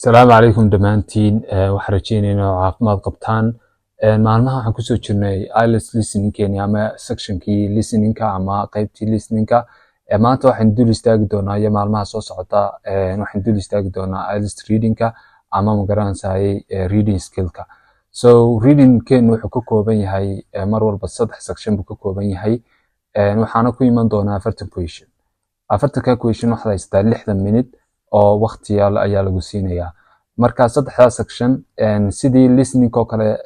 Asalaamu calaykum dhammaantiin. Waxaan rajeynaynaa oo caafimaad qabtaan. Maalmaha waxaan kusoo jirnay IELTS listeningkeeni ama sectionkii listeningka ama qaybtii listeningka. Maanta waxaan dul istaagi doonaa iyo maalmaha soo socota waxaan dul istaagi doonaa IELTS readingka ama magaranaysaay reading skillka. So readingkeenu wuxuu ka kooban yahay mar walba saddex section buu ka kooban yahay, waxaana ku iman doonaa 40 question. 40-ka question waxaad haysataa 60 minute oo waqtiyaal ayaa lagu siinayaa. Marka saddexdaa section, sidii listening oo kale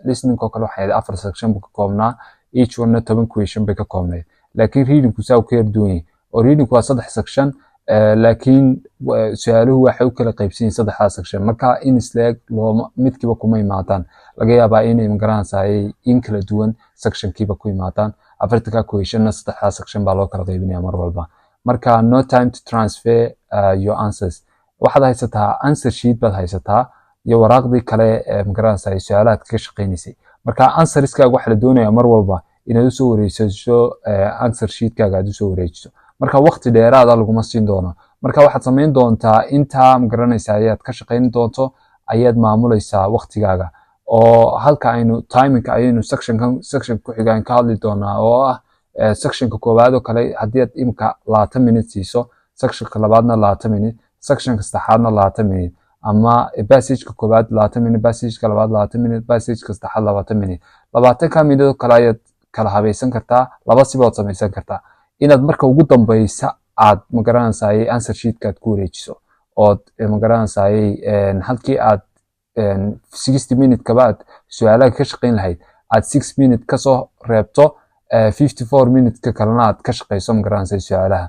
waxay ahayd afar section buu ka koobnaa, each one 10 question bay ka koobnayd, laakiin readingku saa uu ka yar duwan yahay oo readingku waa saddex section, laakiin su-aaluhu waxay u kala qaybsan yihiin saddexdaa section. Marka in isleeg looma midkiiba kuma imaadaan, laga yaabaa inay magaranaysaay in kala duwan sectionkiiba ku imaadaan. 40-ka questionna saddexdaa section baa loo kala qaybinaya mar walba. Marka no time to transfer your answers. Waxaad haysataa answer sheet baad haysataa iyo waraaqdii kale ee magaranaysaa su-aalahaad kaga shaqeynaysay. Marka answerskaaga waxaa la doonayaa mar walba inaad usoo wareejiso answer sheetkaaga aad usoo wareejiso. Marka waqti dheeraada laguma siin doono. Marka waxaad samayn doontaa, intaa magaranaysaa ayaad ka shaqeyn doonto, ayaad maamulaysaa waqtigaaga oo halka aynu timingka ayaynu sectionkan sectionka ku xiga ka hadli doonaa oo ah sectionka koowaad oo kale. Haddii aad imika 20 minute siiso, sectionka labaadna 20 minute, sectionka saddexaadna 20 minute, ama passageka koowaad 20 minute, passageka labaad 20 minute, passageka saddexaad 20 minute, 20-ka minute oo kale ayaad kala habaysan kartaa. Laba sibood samaysan kartaa: inaad marka ugu dambeysa aad magaranaysaay answer sheetka aad ku wareejiso ood magaranaysaay halkii aad 60 minute kaba aad su-aalaha ka shaqeyn lahayd aad 6 minute kasoo reebto, 54 minute-ka kalena aad ka shaqeyso magaranaysa su-aalaha,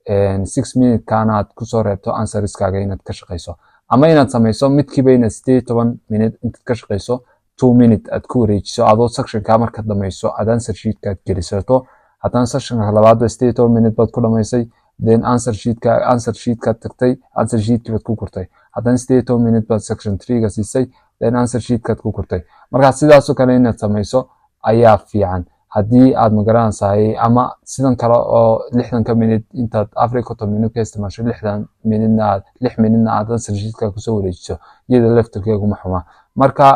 6 minute kana aad kusoo reebto answerskaaga inaad ka shaqeyso, ama inaad samayso midkiiba inaad 18 minute intaad ka shaqeyso 2 minute aad ku wareejiso, adoo sectionka markaad dhamayso aad answer sheetka aad gelisato. Haddana sectionka labaadba 18 minute baad ku dhamaysay, then answer sheetkaad tagtay, answer sheetkii baad ku gurtay. Haddana 18 minute baad section three-ga siisay, then answer sheetkaad ku gurtay. Marka sidaasoo kale inaad samayso ayaa fiican haddii aad magaranaysaay, ama sidan kale oo 60-ka minute intaad 54 minute ka isticmaasho, 60 minutena aad 6 minutena aad answer sheetka kusoo wareejiso, iyada laftirkeegu ma xuma. Marka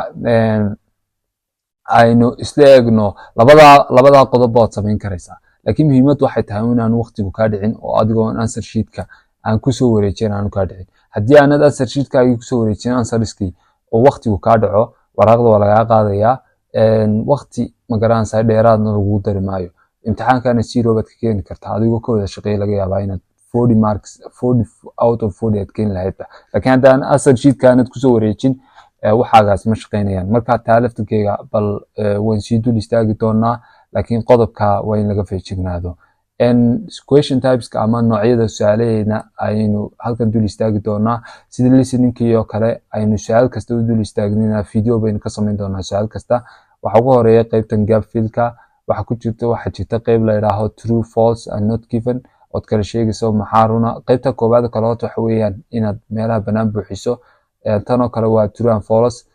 aynu isla eegno labadaa qodob baad samayn karaysaa, laakiin muhiimaddu waxay tahay inaan waqtigu kaa dhicin oo adigoo answer sheetka aan kusoo wareejin aanu kaa dhicin. Haddii aanad answer sheetkaagii kusoo wareejin answerskii oo waqtigu kaa dhaco, waraaqda waa lagaa qaadayaa, waqti magaranaysaa dheeraadna lagugu dari maayo. Imtixaankana zero baad ka keeni kartaa adigoo ka wada shaqeeya. Laga yaabaa inaad 40 marks, 40 out of 40 aad keeni lahaydba, laakiin haddaan answer sheetka aanad kusoo wareejin, waxaagaas ma shaqeynayaan. Marka taa laftirkeega bal waan sii dul istaagi doonaa, laakiin qodobka waa in laga feejignaado. Question typeska ama noocyada su-aalaheena ayaynu halkan dul istaagi doonaa. Sida listeningkii oo kale aynu su-aal kasta u dul istaagnina, video baynu ka samayn doonaa su-aal kasta. Waxaa ugu horeeya qeybtan gap fillka. Waxaa jirta qeyb la yidhaaho true, false and not given, ood kala sheegayso maxaa runa. Qeybta koowaad kale horta waxa weeyaan inaad meelaha banaan buuxiso. Tan oo kale waa true and false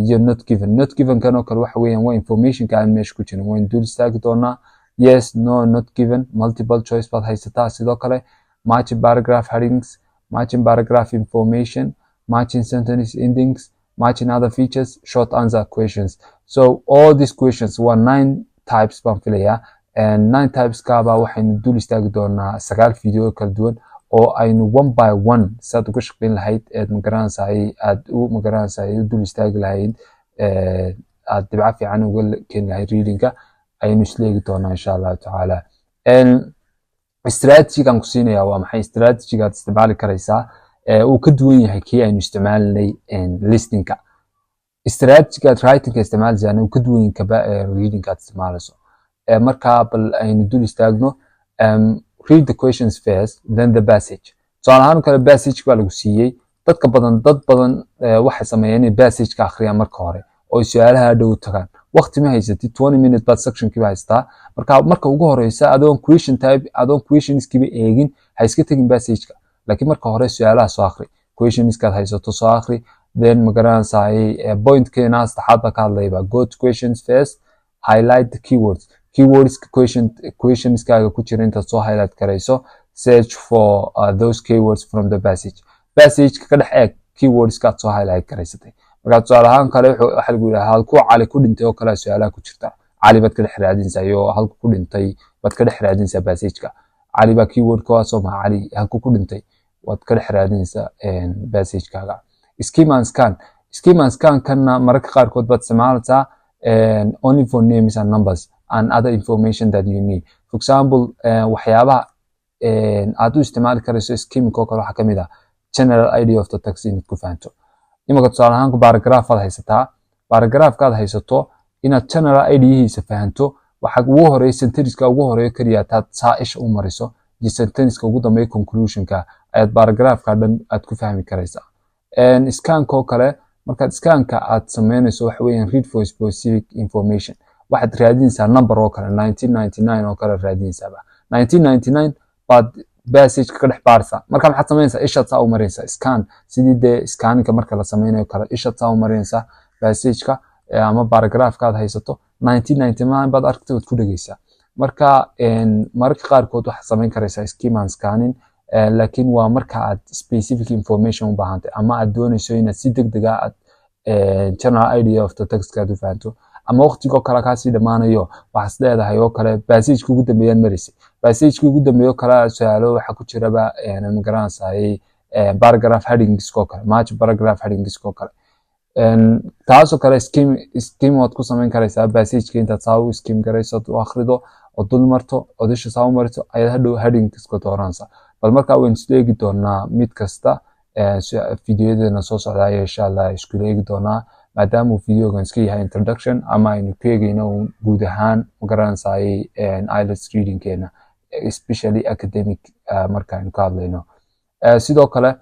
iyo not given. Not given kan oo kale waxa weeyaan waa informationka aan meesha ku jirin, waynu dul istaagi doonaa. Yes, no, not given, multiple choice baad haysataa. Sidoo kale matching paragraph headings, matching paragraph information, matching sentence endings, matching other features, short answer questions. So all these questions waa nine types baan filayaa, and nine types kaaba waxaynu dul istaagi doonaa sagaal video oo kala duwan oo aynu one by one saad uga shaqeyn lahayd eed magaranaysaay aad u magaranaysaay u dul istaagi lahayd, aad dhibco fiican uga keeni lahayd readingka, ayaynu isleegi doonaa insha Allahu tacaala. Strategy-gan ku siinaya waa maxay? Strategy-ga aad isticmaali karaysaa uu ka duwan yahay kii aynu isticmaalinay listeningka. Strategy-ga aad writing-ka isticmaalaysaa uu ka duwan yahay kaba reading-ka aad isticmaalayso. Marka bal aynu dul istaagno. Read the questions first, then the passage. Tusaale ahaan kale passage baa lagu siiyey. Dadka badan, dad badan waxay sameeyeen inay passage-ka akhriyaan marka hore oo su-aalaha dhow tagaan. Waqti ma haysatid, 20 minute baad sectionkiiba haystaa. Marka marka ugu horeysa adoon question type, adoon questionskiiba eegin, ha iska tegin passageka, laakiin marka hore su-aalaha soo akhri, questionskaad haysato soo akhri. Then magaranaysaay pointkeena saddexaad baa ka hadlayba: go to questions first, highlight the keywords. Keywords questionskaaga ku jira intaad soo highlight karayso, search for those keywords from the passage. Passageka ka dhex eeg. Keywordska aad soo highlight garaysatay. Marka tusaale ahaan kale waxaa lagu yidhaha halkuu Cali ku dhintay oo kale su-aalaha ku jirta. Cali baad ka dhex raadinaysaa iyo halku ku dhintay baad ka dhex raadinaysaa passageka. Cali baa keywordka waa, soo maha? Cali halku ku dhintay waad ka dhex raadinaysaa passagekaaga. Skim and scan. Skim and scan kanna mararka qaarkood baad isticmaalaysaa, only for names and numbers and other information that you need. For example, waxyaabaha aad u isticmaali karayso skimming oo kale waxaa kamid ah general idea of the text inaad ku fahanto. Imaka tusaale ahaan paragraph aad haysataa. Paragraphkaad haysato inaad general ideahiisa fahanto, waxa ugu horeeya sentenceka ugu horeeya keliya taad saa isha u mariso iyo sentenceka ugu dambeeya, conclusionka, ayaad paragraphka dhan aad ku fahmi karaysaa. Scanka oo kale, markaad scanka aad sameynayso, waxa weeyaan read for specific information. Waxaad raadinaysaa number oo kale, 1999 oo kale raadinaysaaba. 1999 baad passage ka dhex baaraysaa. Marka maxaad samaynaysaa? Ishaad saa u marinaysaa, scan, sidii dee scanninka marka la sameynayo kale, ishaad saa u marinaysaa passageka ama paragraphka aad haysato. 1999 baad aragtay, waad ku dhegeysaa. Marka mararka qaarkood waxaad samayn karaysaa skim and scanning, laakiin waa marka aad specific information u baahantay ama aad doonayso inaad si degdeg ah aad general idea of the text aad u fahanto, ama waqtigoo kale kaasii dhammaanayo, waxaad leedahay oo kale passageka ugu dambeeyaan maraysay. Passageka ugu dambeeyo kale su-aalo waxaa ku jiraba, magaranaysaayey, paragraph headings oo kale, match paragraph headings oo kale. Taasoo kale skim waad ku samayn karaysaa. Passageka intaad saa u skim garayso, u akhrido oo dul marto, ood isha saa u mariso, ayaad hadhow headingska dooranaysaa. Bal markaa waynu isla eegi doonaa mid kasta videoyadeena soo socda ayaa insha Allah iskula eegi doonaa, maadaama uu videogan iska yahay introduction ama aynu ku eegeyno guud ahaan, magaranaysaayey, IELTS readingkeena, especially academic marka aynu ka hadlayno. Sidoo kale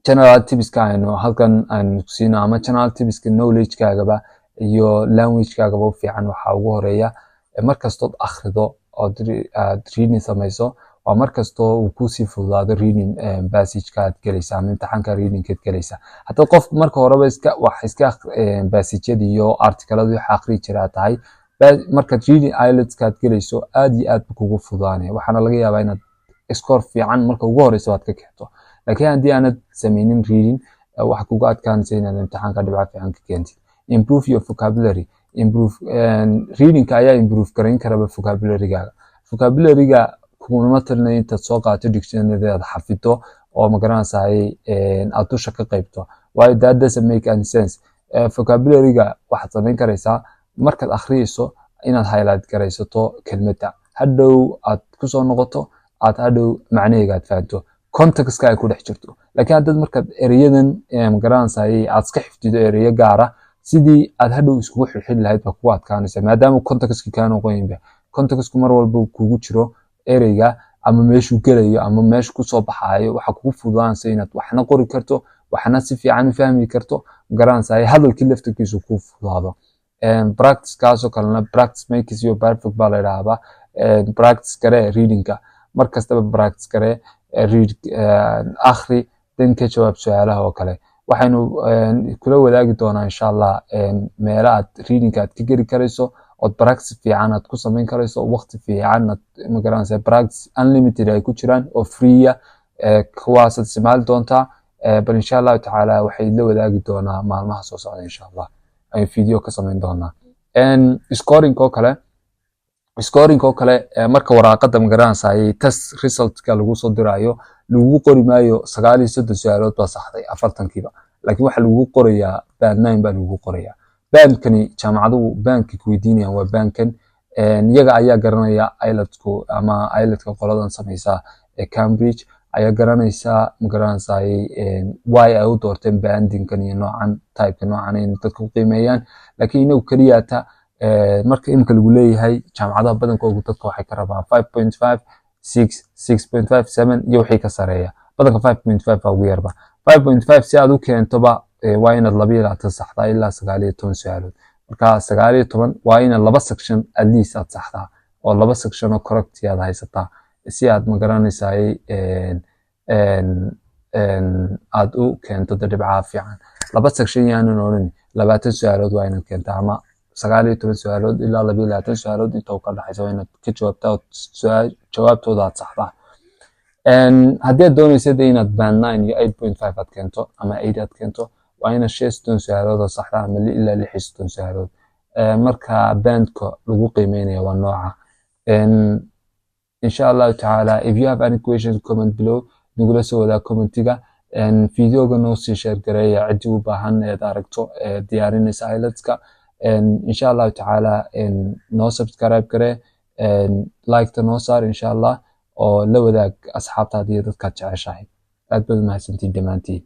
general tipska aynu halkan aynu siino ama general tipska knowledge-kaagaba iyo language-kaagaba u fiican, waxaa ugu horeeya markastood akhrido ood aad reading samayso, waa markastoo uu kusii fududaado reading passage-ka aad gelaysa ama imtixaanka reading-kaad gelaysa. Haddaad qof marka horeba iska wax iska passage-yada iyo articalada waxa akhriyi jiraa tahay, markaad reading IELTS-ka aad gelayso aad iyo aad buu kugu fududaanaya, waxaana laga yaabaa inaad score fiican marka ugu horeysa aad ka keento. Laakiin haddii aanad sameynin reading, waxa kugu adkaanaysa inaad imtixaanka dhibco fiican ka keentid. Improve your vocabulary. Improve readingka ayaa improve garayn karaba vocabulary-gaaga. Vocabulary-ga kuguma talinayo intaad soo qaato dictionary aad xafido oo, magaranaysaay, aad dusha ka qaybto, waayo that doesn't make any sense. Vocabulary-ga waxaad samayn karaysaa markaad akhriyeyso inaad highlight garaysato kelmadda, hadhow aad kusoo noqoto, aad hadhow macnaheega aad fahanto, contextka ay ku dhex jirto. Laakiin haddaad markaad ereyadan, magaranaysaay, aad iska xifdido ereyo gaara, sidii aad hadhow iskugu xidhxidhi lahayd baa kugu adkaanaysa, maadaama contextka kaa noqoyinba. Contextku mar walba kugu jiro ereyga ama meeshuu gelayo ama meeshu kusoo baxaayo, waxaa kugu fududaanaysa inaad waxna qori karto, waxna si fiican u fahmi karto, magaranaysaay, hadalkii laftarkiisu kuu fududaado. Practice kaasoo kalena, practice makes you perfect baa la idhaahdaa. Practice garee readingka, mar kastaba practice garee, read, akhri, dan ka jawaab su-aalaha oo kale. Waxaynu kula wadaagi doonaa insha Allah meelo aad readingka aad ka geli karayso ood practice fiican aad ku samayn karayso, waqti fiican aad, magaranaysa, practice unlimited ay ku jiraan oo freeya, kuwaasaad isticmaali doontaa. Bal insha Allahu tacaala waxay la wadaagi doonaa maalmaha soo socda, insha Allah aynu video ka samayn doonaa. Scoring oo kale, scoring oo kale, marka waraaqada, magaranaysaay, test resultka lagu soo dirayo, lagugu qori maayo 39 su-aalood baa saxday 40-kiiba, laakiin waxaa lagugu qorayaa band 9 baa lagugu qorayaa. Bandkani jaamacaduhu bandka ku weydiinayaan waa bandkan. Iyaga ayaa garanaya, IELTSku ama IELTSka qoladan samaysa ee Cambridge ayaa garanaysa, magaranaysaay, why ay u doorteen bandingkan iyo noocan, typeka noocan in dadka ku qiimeeyaan. Laakiin inagu keliyata marka imika lagu leeyahay jaamacadaha badankoodu dadka waxay ka rabaan 5.5, 6, 6.5, 7 iyo wixii ka sareeya. Badanka 5.5 baa ugu yarba. 5.5 si aad u keentoba waa inaad 22 saxdaa ilaa 19 su-aalood. Marka 19 waa inaad laba section at least aad saxdaa oo laba section oo correct aad haysataa si aad, magaranaysaay, aad u keento dhibcaha fiican. Laba section yaanan odhan, 20 su-aalood waa inaad keentaa ama 19 su-aalood ilaa 22 su-aalood inta u ka dhaxaysa waa inaad ka jawaabtaa oo jawaabtooda aad saxdaa. Haddii aad doonaysa de inaad band 9 iyo 8.5 aad keento ama 8 aad keento, waa inaad 35 su-aalood oo saxda ama ilaa 36 su-aalood. Marka bandka lagu qiimeynaya waa nooca. Insha Allahu tacaala, if you have any questions, comment below, nagula soo wadaa commentiga. Videoga noo sii share gareeya ciddii u baahan eed aragto ee diyaarinaysa IELTS-ka. Insha Allahu tacaala, noo subscribe garee, like-ta noo saar insha Allah, oo la wadaag asxaabtaada iyo dadkaad jeceshahay. Aad baad umahadsantiin dhammaantiin.